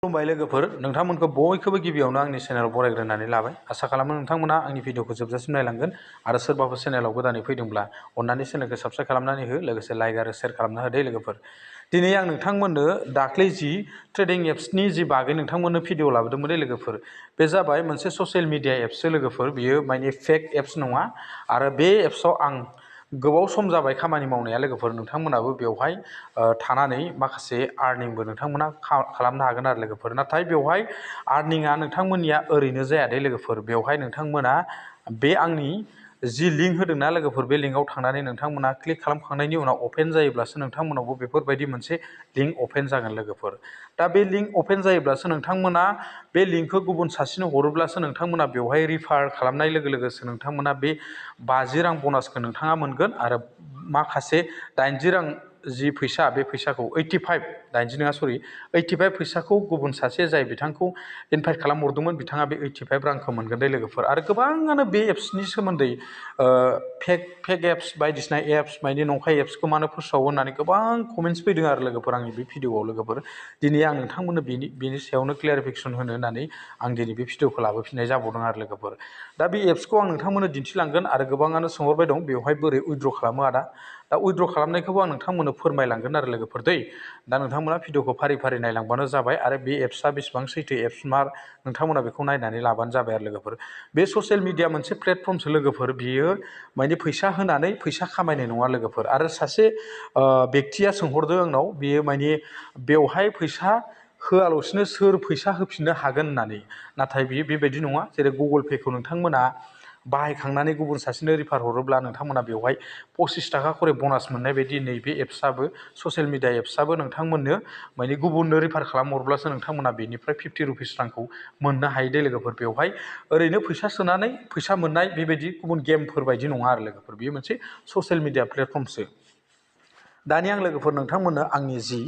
खुलुमबाय लोगोफोर नोंथांमोनखौ बयखौबो गिबियावनो आंनि चेनेलाव बरायग्रोनानै लाबाय आसा खालामो नोंथांमोना आंनि भिडिअखौ जोबजासिम नायलांगोन आरो सोरबाफोर चेनेलाव गोदानै फैदोंब्ला अन्नानै चेनेलखौ साबस्क्राइब खालामनानै हो लोगोसे लाइक आरो शेयार खालामना हो दे लोगोफोर दिनै आं नोंथांमोननो दाख्लै जि ट्रेडिं एप्सनि जि बागै नोंथांमोननो भिडिअ लाबोदोंमोन दे लोगोफोर बे जाबाय मोनसे ससियेल मिडिया एप्ससो लोगोफोर बियो माने फेक एप्स नङा आरो बे एप्सआव आं गोबाव सम जाबाय खामानि मावनाया लोगोफोर नोंथांमोनाबो बेवहाय थानानै माखासे आर्निंबो नोंथांमोना खालामनो हागोन आरो लोगोफोर नाथाय बेवहाय आर्निंआ नोंथांमोननिया ओरैनो जाया दे लोगोफोर बेवहाय नोंथांमोना बे आंनि जि लिंक होदोंना लोगोफोर बे लिंकआव थांनानै नोंथांमोना क्लिक खालामखांनायनि उनाव अपेन जायोब्लासो नोंथांमोनावबो बेफोरबायदि मोनसे लिंक अपेन जागोन लोगोफोर दा बे लिंक अपेन जायोब्लासो नोंथांमोना बे लिंकखौ गुबुन सासेनो हरोब्लासो नोंथांमोना बेवहाय रिफार खालामनाय लोगो लोगोसो नोंथांमोना बे 50 रां ब'नासखौ नोंथाङा मोनगोन आरो माखासे 80 रां जि फैसा बे फैसाखौ 85 80 नङा सरि 85 फैसाखौ गुबुन सासे जाय बिथांखौ इनभाइट खालामहरदोंमोन बिथाङा बे 85 रांखौ मोनगोन दे लोगोफोर आरो गोबाङानो बे एप्सनि सोमोन्दै फेक एप्स बायदिसिना एप्स बायदि नंखाय एप्सखौ मानो फोसावो होननानै गोबां कमेन्ट्स फैदों आरो लोगोफोर आंनि बे भिडिअआव लोगोफोर दिनै आं नोंथांमोननो बेनि सायावनो क्लियारिफिकेसन होनो होननानै आं दिनै बे भिडिअखौ लाबोफिननाय जाबावदों आरो लोगोफोर दा बे एप्सखौ आं नोंथांमोननो दिन्थिलांगोन आरो गोबाङानो सोंहरबाय दं बेवहाय बोरै उइथड्र खालामो आदा दा उइथड्र खालामनायखौबो आं नोंथांमोननो फोरमायलांगोन आरो लोगोफोर दै दा नोंथांमोना भिडिअखौ फारि फारि नायलांबानो जाबाय आरो बे एप्सआ बेसेबां सैथो एप्स मार नोंथांमोना बेखौ नायनानै लाबानो जाबाय आरो लोगोफोर बे ससियेल मिडिया मोनसे प्लेटफर्मसो लोगोफोर बियो माने फैसा होनानै फैसा खामायनाय नङा लोगोफोर आरो सासे बेक्तिया सोंहरदों आंनाव बियो माने बेवहाय फैसा होआल'सिनो सोर फैसा होफिननो हागोन होननानै नाथाय बियो बेबायदि नङा जेरै गुगोल पेखौ नोंथांमोना बाहायखांनानै गुबुन सासेनो रिफार हरोब्ला नोंथांमोना बेवहाय 25 थाखा खरि ब'नास मोननाय बायदि नैबे एप्सआबो ससियेल मिडिया एप्सआबो नोंथांमोननो माने गुबुननो रिफार खालामहरब्लासो नोंथांमोना बेनिफ्राय 50 रुपिस रांखौ मोननो हायो दे लोगोफोर बेवहाय ओरैनो फैसा सोनानै फैसा मोननाय बेबायदि गुबुन गेमफोर बायदि नङा आरो लोगोफोर बेयो मोनसे ससियेल मिडिया प्लेटफर्मसो दानि आं लोगोफोर नोंथांमोननो आंनि जि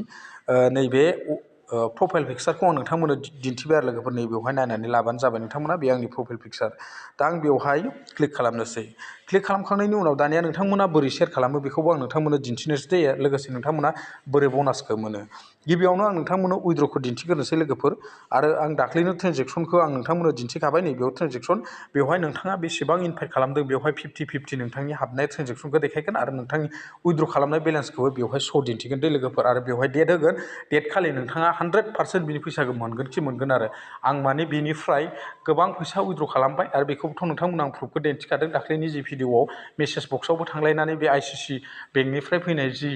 नैबे प्रफाइल पिक्सारखौ आं नोंथांमोननो दिन्थिबाय आरो लोगोफोर नैबेवहाय नायनानै लाबानो जाबाय नोंथांमोना बे आंनि प्रफाइल पिक्सार दा आं बेवहाय क्लिक खालामनोसै क्लिक खालामखांनायनि उनाव दानिया नोंथांमोना बोरै शेयार खालामो बेखौबो आं नोंथांमोननो दिन्थिनोसै दे लोगोसे नोंथांमोना बोरै ब'नासखौ मोनो गिबियावनो आं नोंथांमोननो उइथड्रखौ दिन्थिग्रोनोसै लोगोफोर आरो आं दाख्लैनो ट्रेनजेक्सनखौ आं नोंथांमोननो दिन्थिखाबाय नैबेयाव ट्रेनजेक्सन बेवहाय नोंथाङा बेसेबां इनभाइट खालामदों बेवहाय 50-50 नोंथांनि हाबनाय ट्रेनजेक्सनखौ देखायगोन आरो नोंथांनि उइथड्र खालामनाय बेलेन्सखौबो बेवहाय श' दिन्थिगोन दे लोगोफोर आरो बेवहाय डेट होगोन डेट खालि नोंथाङा 100% बिनि फैसाखौ मोनगोन खि मोनगोन आरो आं माने बेनिफ्राय गोबां फैसा उइथड्र खालामबाय आरो बेखौथ' नोंथांमोना आं प्रुफखौ दिन्थिखादों दाख्लैनि जि भिडिअआव मेसेज बक्सआवबो थांलायनानै बे आइसिसि बेंकनिफ्राय फैनाय जि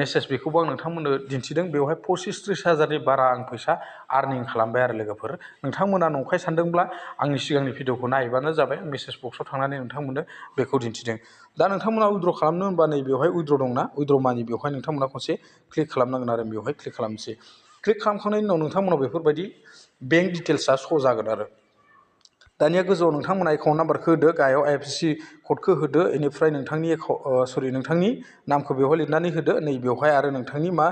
मेसेज बेखौबो आं नोंथांमोननो दिन्थिदों बेवहाय 25-30 हाजारनि बारा आं फैसा आर्निं खालामबाय आरो लोगोफोर नोंथांमोना नंखाय सानदोंब्ला आंनि सिगांनि भिडिअखौ नायबानो जाबाय मेसेज बक्सआव थांनानै नोंथांमोननो बेखौ दिन्थिदों दा नोंथांमोना उइथड्र खालामनो होनबा नै बेवहाय उइथड्र दंना उइथड्र मानि बेवहाय नोंथांमोना खनसे क्लिक खालामनांगोन आरो बेवहाय क्लिक खालामनोसै क्लिक खालामखांनायनि उनाव नोंथांमोनाव बेफोरबायदि बेंक डिटेल्सआ श' जागोन आरो दानिया गोजौआव नोंथांमोना एकाउन्ट नाम्बारखौ होदो गाहायाव आइएफएससि क'डखौ होदो बेनिफ्राय नोंथांनि नामखौ बेवहाय लिरनानै होदो नै बेवहाय आरो नोंथांनि मा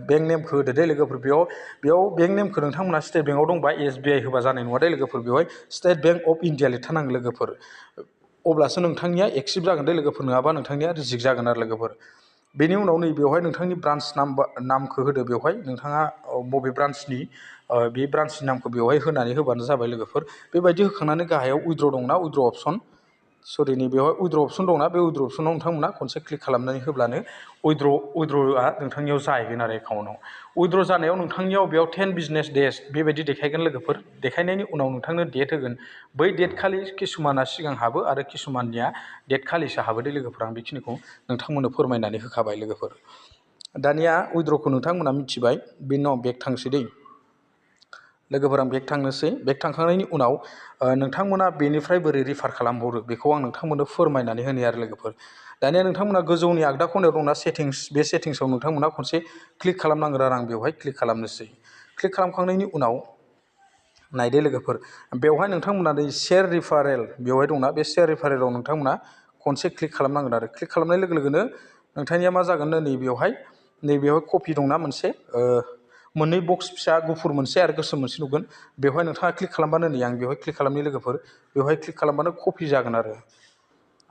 बेंक नेमखौ होदो दे लोगोफोर बेयाव बेंक नेमखौ नोंथांमोना स्टेट बेंकआव दंबा SBI होबा जानाय नङा दे लोगोफोर बेवहाय स्टेट बेंक अफ इन्डिया लिरथारनांगोन लोगोफोर अब्लासो नोंथांनिया एक्सेप्ट जागोन दे लोगोफोर नङाबा नोंथांनिया रिजेक्ट जागोन आरो लोगोफोर बेनि उनाव नै बेवहाय नोंथांनि ब्रान्च नामखौ होदो बेवहाय नोंथाङा बबे ब्रान्चनि बे ब्रान्चनि नामखौ बेवहाय होनानै होबानो जाबाय लोगोफोर बेबायदि होखांनानै गाहायाव उइथड्र दंना उइथड्र अपसन सरि नै बेवहाय उइथड्र अपसन दंना बे उइथड्र अपसनाव नोंथांमोना खनसे क्लिक खालामनानै होब्लानो उइथड्रआ नोंथांनियाव जाहैगोन आरो एकाउन्टआव उइथड्र जानायाव नोंथांनियाव बेयाव 10 बिजनेस डेज बेबायदि देखायगोन लोगोफोर देखायनायनि उनाव नोंथांनो डेट होगोन बै डेट खालि किसुमाना सिगां हाबो आरो किसुमाननिया डेट खालिसो हाबो दे लोगोफोर आं बेखिनिखौ नोंथांमोननो फोरमायनानै होखाबाय लोगोफोर दानिया उइथड्रखौ नोंथांमोना मिथिबाय बेनि उनाव बेक थांसै दै लोगोफोर आं बेक थांनोसै बेक थांखांनायनि उनाव नोंथांमोना बेनिफ्राय बोरै रिफार खालामहरो बेखौ आं नोंथांमोननो फोरमायनानै होनो आरो लोगोफोर दानिया नोंथांमोना गोजौनि आगदा खनायाव दंना सेटिंस बे सेटिंसआव नोंथांमोना खनसे क्लिक खालामनांगोन आरो आं बेवहाय क्लिक खालामनोसै क्लिक खालामखांनायनि उनाव नायदो लोगोफोर बेवहाय नोंथांमोना शेयार रिफारेल बेवहाय दंना बे शेयार रिफारेलाव नोंथांमोना खनसे क्लिक खालामनांगोन आरो क्लिक खालामनाय लोगो लोगोनो नोंथांनिया मा जागोन नैबेयावहाय कपि दंना मोनसे मोननै बक्स फिसा गुफुर मोनसे आरो गोसोम मोनसे नुगोन बेवहाय नोंथाङा क्लिक खालामबानो नै आं बेवहाय क्लिक खालामनाय लोगोफोर बेवहाय क्लिक खालामबानो कपि जागोन आरो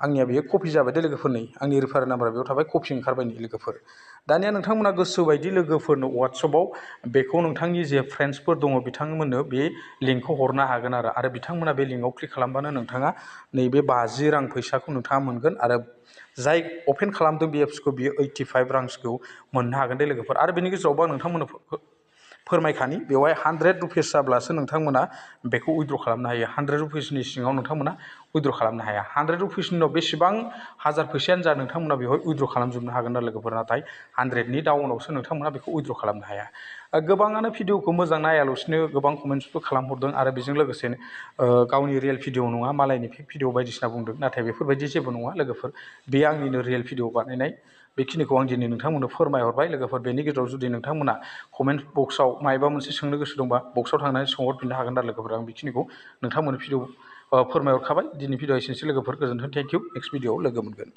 आंनिया बेयो कपि जाबाय दे लोगोफोर नै आंनि रेफारेल नाम्बारा बेयाव थाबाय कपि ओंखारबाय नै लोगोफोर दानिया नोंथांमोना गोसो बायदि लोगोफोरनो वाट्सएपआव बेखौ नोंथांनि जे फ्रेन्ड्सफोर दङ बिथांमोननो बे लिंकखौ हरनो हागोन आरो बिथांमोना बे लिंकआव क्लिक खालामबानो नोंथाङा नैबे 50 रां फैसाखौ नोंथाङा मोनगोन आरो जाय अपेन खालामदों बे एप्सखौ बियो 85 रांसोखौ मोननो हागोन दे लोगोफोर आरो बेनि गेजेरावबो आं नोंथांमोननो फोरमायखानि बेवहाय 100 रुपिस जाब्लासो नोंथांमोना बेखौ उइद्र' खालामनो हायो 100 रुपिसनि सिङाव नोंथांमोना उइद्र' खालामनो हाया 100 रुपिसनि उनाव बेसेबां हाजार फैसायानो जा नोंथांमोना बेवहाय उइद्र' खालामजोबनो हागोन आरो लोगोफोर नाथाय 100नि डाउनावसो नोंथांमोना बेखौ उइद्र' खालामनो हाया गोबाङानो भिडिअखौ मोजां नायालासिनो गोबां कमेन्ट्सबो खालामहरदों आरो बेजों लोगोसेनो गावनि रियेल भिडिअ नङा मालायनि फेक भिडिअ बायदिसिना बुंदों नाथाय बेफोरबायदि जेबो नङा लोगोफोर बे आंनिनो रियेल भिडिअ बानायनाय बेखिनिखौ आं दिनै नोंथांमोननो फोरमायहरबाय लोगोफोर बेनि गेजेराव जुदि नोंथांमोना कमेन्ट बक्सआव मायबा मोनसे सोंनो गोसो दंबा बक्सआव थांनानै सोंहरफिननो हागोन आरो लोगोफोर आं बेखिनिखौ नोंथांमोननो भिडिअ फोरमायहरखाबाय दिनै भिडिअ एसेनोसै लोगोफोर गोजोन्थों थेंक इउ नेक्स्ट भिडिअआव लोगो मोनगोन